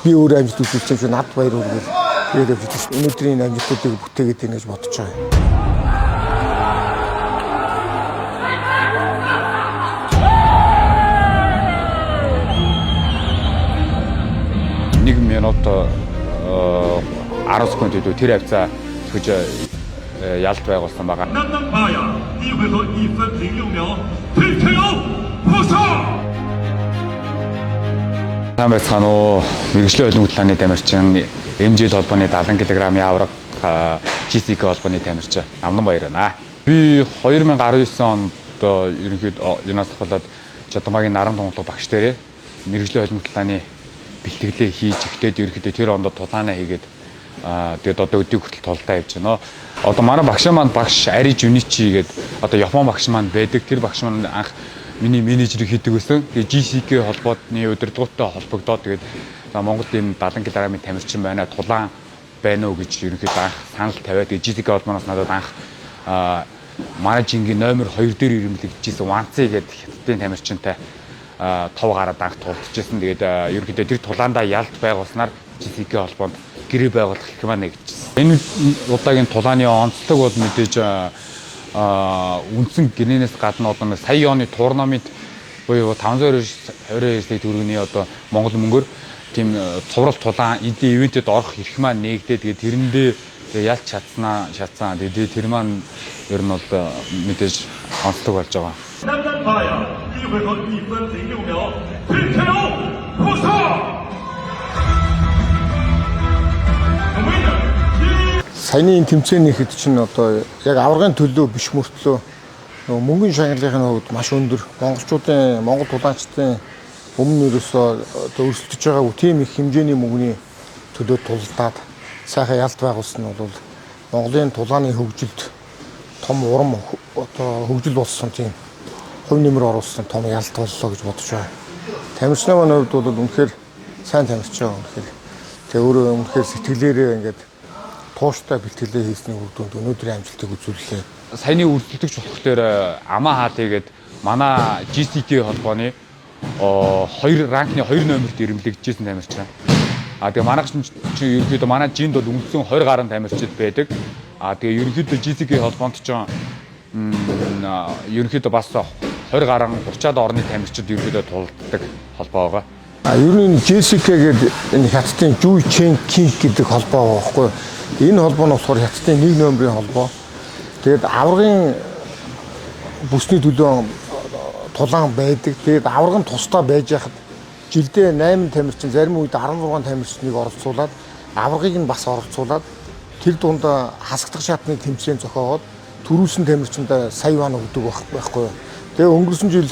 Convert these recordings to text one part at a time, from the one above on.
Би өөрөө амжилт үзүүлсэн чинь над баяр хүргээл тэгээд явж байсан. Өнөөдрийн энэ амжилтуудыг бүтээгээд байна гэж бодож байгаа юм. Нэг минут 10 секунд илүү тэр хавцаа төхөж ялт байгуулсан байгаа. 南南巴雅第一回合1分06秒 TKO 获胜。 Сайн байцгаана уу? Мэргэжлийн холимог тулааны тамирчин MJ холбооны 70 кг-ийн авраг GCK холбооны тамирчин Намнан Баяр байна. Би 2019 онд ерөнхийдөө юунаас ахуулаад Чадамагийн наран тунгалаг багш дээрээ мэргэжлийн холимог тулааны бэлтгэлээ хийж эхлээд ерөнхийдөө тэр онд тулаанаа хийгээд тэгээд одоо өдийг хүртэл тулдаа явж байна. Одоо манай багш маань багш Ари Жуничи гээд одоо Япон багш маань байдаг. Тэр багш маань анх миний менежерийг хийдэг байсан. Тэгээд GCK холбоотны удирдлагуудтай холбогдоод тэгээд за Монголд ийм 70 кг-ийн тамирчин байна, тулаан байна уу гэж ерөнхийдөө анх санал тавиад тэгээд GCK холбооноос надад анх манай жингийн номер 2 дээр ирэмлэгдэжсэн Ванци гэдэг хятадын тамирчинтай тов гараад анх тулдчихсэн. Тэгээд ерөнхийдөө тэр тулаандаа ялт байгуулснаар GCK холбоонд гэрээ байгуулах хэрэг маань нэгдэжсэн. Энэ удаагийн тулааны онцлог бол мэдээж үндсэн гэрнээс гадна одоо нэг сая оны турнамент буюу 522 сая төгрөгийн одоо Монгол мөнгөөр тийм цуврал тулаан эдийн ивентэд орох эрх маань нэгдээ. Тэгээд тэрэндээ тэгээ ялч чадсанаа шатсан. Тэгээд тэр маань ер нь бол мэдээж онцлог болж байгаа. 南南巴雅第一回合1分06秒 TKO 获胜。The winner is Саяны энэ тэмцээний хэд чинь одоо яг аваргын төлөө биш мөртлөө нөгөө мөнгөн шагналын хувьд маш өндөр. Монголчуудын, Монгол тулаанчдын өмнө ерөөсөө одоо өрсөлдөж байгаагүй тийм их хэмжээний мөнгөний төлөө тулдаад сайхан ялт байгуулсан нь бол Монголын тулааны хөгжилд том урам одоо хөгжил болсон тийм хувь нэмэр оруулсан том ялт боллоо гэж бодож байна. Тамирчны маань хувьд бол үнэхээр сайн тамирч байгаа үнэхээр. Тэгээ өөрөө үнэхээр сэтгэлээрээ ингээд тууштай бэлтгэлээ хийсний үр дүнд өнөөдрийн амжилтыг үзүүллээ. Саяны өрсөлдөгч болохоор Амаа хаал хийгээд манай GCK холбооны хоёр ранкны 2 номерт ирэмлэгдэжсэн тамирчин. А тэгээ манайх чинь ерөнхийдөө манай жинд бол үндсэн 20 гаруй тамирчид байдаг. А тэгээ ерөнхийдөө GCK холбоонд ч ерөнхийдөө бас 20 гаруй 30-аад орны тамирчид ерөнхийдөө тулддаг холбоо байгаа. А ер нь энэ JCK гэдэг энэ хятадын Жүй Чен Кинг гэдэг холбоо байгаа байхгүй юу? Энэ холбоо нь болохоор хятадын нэг номерын холбоо. Тэгээд аваргын бүсний төлөө тулаан байдаг. Тэгээд аваргын тусдаа байж яхад жилдээ 8 тамирчин, зарим үед 16 тамирчныг оролцуулаад аваргыг нь бас оролцуулаад тэр дунд хасагдах шатны тэмцээн зохиогоод төрүүлсэн тамирчиндаа сая юан өгдөг байхгүй юу. Тэгээ өнгөрсөн жил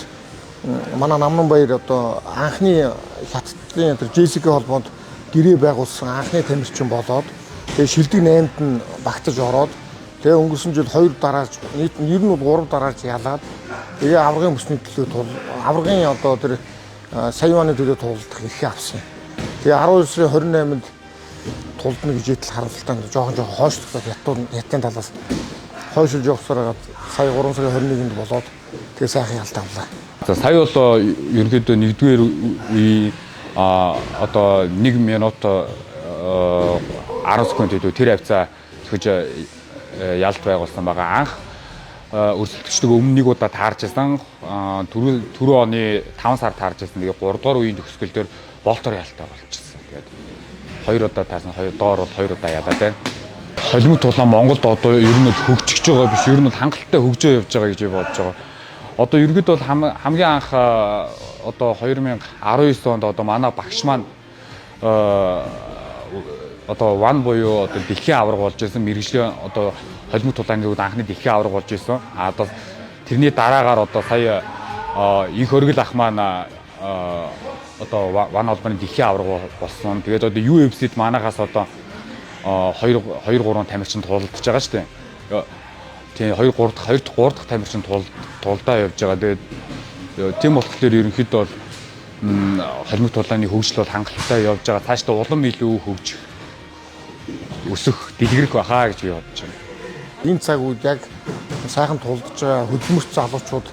манай Намнан Баяр одоо анхны хятадын тэр JCK холбоонд гэрээ байгуулсан анхны тамирчин болоод тэгээ шилдэг 8-нд нь багтаж ороод тэгээ өнгөрсөн жил 2 дараалж нийт нь ер нь бол 3 дараалж ялаад тэгээ аваргын бүсний төлөө тул аваргын одоо тэр сая юаны төлөө тулдах эрхээ авсан. Тэгээ 12 сарын 28-нд тулдна гэж идэл харамсалтай нь жоохон хойшлогдоод хятадын талаас хойшилж явсаар хагаад сая 3 сарын 21-нд болоод тэгээ сайхан ялт авлаа. За сая бол ерөнхийдөө нэгдүгээр үе одоо 1 минут 10 секунд илүү тэр хавцаа төхөж ялт байгуулсан байгаа. Анх өрсөлдөгчдөг өмнө нэг удаа таарч байсан. Түрүү оны 5 сар таарч байсан. Тэгээ 3 дугаар үеийн төгсгөл дээр болтор ялтаа болчихсон. Тэгээд 2 удаа таарсан, 2 доор бол 2 удаа ялаад байна. Холимог тулаан Монголд одоо ер нь бол хөгжиж байгаа биш, ер нь бол хангалттай хөгжөө явж байгаа гэж би бодож байгаа. Одоо ерөнхийдөө бол хамгийн анх одоо 2019 онд одоо манай багш маань одоо ван буюу одоо дэлхийн аварга болж исэн, мэргэжлийн одоо холимог тулааны хувьд анхны дэлхийн аварга болж исэн. А одоо тэрний дараагаар одоо сая их өргөл ах маань одоо ван холбооны дэлхийн аварга болсон. Тэгээд одоо UFC-д манайхаас одоо 2 2 3 тамирчин тулалдаж байгаа шүү дээ. Тийм 2 3 дахь 2 дахь 3 дахь тамирчин тулдаа явж байгаа. Тэгээд тийм болохоор ерөнхийдөө бол холимог тулааны хөгжил бол хангалттай явж байгаа. Цаашдаа улам илүү хөгжих, өсөх, дэлгэрэх байхаа гэж би бодож байна. Энэ цаг үед яг сайхан тулдж байгаа хөдөлмөрт залуучууд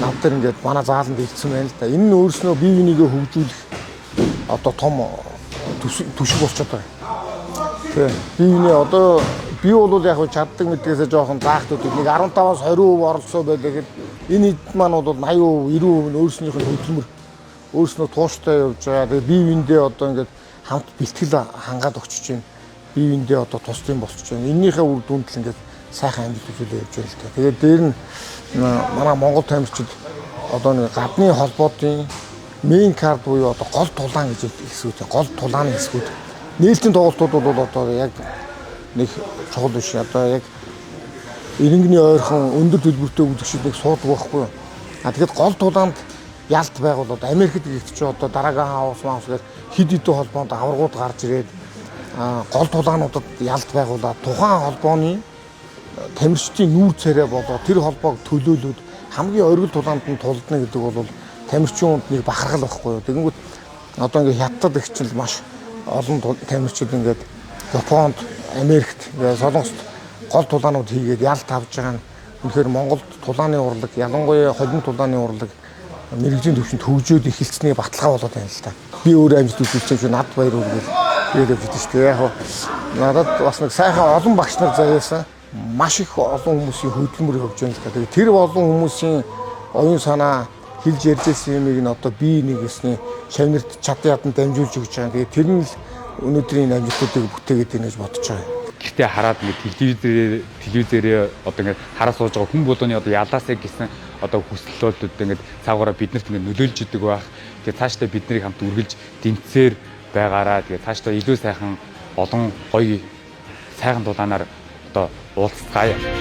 над дээр ингээд манай зааланд ирсэн байна л да. Энэ нь өөрснөө бие бинийгээ хөгжүүлэх одоо том түшиг болчиход байгаа. Тий. Би энэ одоо би бол яг хөө чаддаг мэдгээсээ жоохон заахтууд нэг 15-аас 20% оролцоо байлаа гэхэд энэ хэд маань бол 80%, 90% нь өөрснийх нь хөдөлмөр өөрснөө тууштай явж байгаа. Тэгээ бие биендээ одоо ингээд хамт бэлтгэл хангаад өгчөж байна. Бие биендээ одоо тусдын болчихж байна. Эннийхээ үр дүнд л ингээд сайхан амжилт үзүүлээ явж байна л та. Тэгээд дээр нь манай Монгол тамирчид одоо нэг гадны холбоодын main card буюу одоо гол тулаан гэж хэсгүүд, гол тулааны хэсгүүд. Нээлтийн тоглолтууд бол одоо яг нэг чухал биш. Одоо яг эрэнгний ойрхон өндөр төлбөртэй үзэгчид нэг суудаг байхгүй юу. А тэгэхэд гол тулаанд ялт байгуулад Америкт гихт чи одоо Dragon House Mouse гэх хэд хэдэн холбоонд аваргууд гарч ирээд гол тулаануудад ялт байгуулад тухайн холбооны тамирчдын нүүр царай болоо тэр холбоог төлөөлөөд хамгийн оргил тулаанд нь тулдна гэдэг бол тамирчин хүнд нэг бахархал байхгүй юу. Тэгэнгүүт одоо ингээ хятад ихчил маш олон тамирчид ингээд Японд, Америкт, Солонгост гол тулаанууд хийгээд ялт авч байгаа нь үнэхээр Монголд тулааны урлаг, ялангуяа холин тулааны урлаг мэргэжлийн түвшинд хөгжөөд эхэлсний баталгаа болоод байна л та. Би өөрөө амжилт үзүүлсэн чинь над баяр үргээл тэгээд явж идэв шүү дээ. Яг надад бас нэг сайхан олон багш нар заяасан маш их олон хүмүүсийн хөдөлмөр явж байна л та. Тэгээд тэр олон хүмүүсийн оюун санаа хэлж ярьж байсан юмыг нь одоо би нэг гэсний шавнырт чад ядан дамжуулж өгч байгаа. Тэгээд тэр нь л өнөөдрийн амжилтуудыг бүтээгээд байна гэж бодож байгаа. Гэртээ хараад ингээд телевизээрээ одоо ингээд хараа сууж байгаа хүн болгоны одоо ялаасаа гэсэн одоо хүслэлүүд ингээд цаагаараа биднэрт ингээд нөлөөлж идэг байх. Тэгээд цаашдаа бид нарыг хамт үргэлж дэмцээр байгаараа. Тэгээд цаашдаа илүү сайхан олон гоё сайхан тулаанаар одоо уулзцгаая.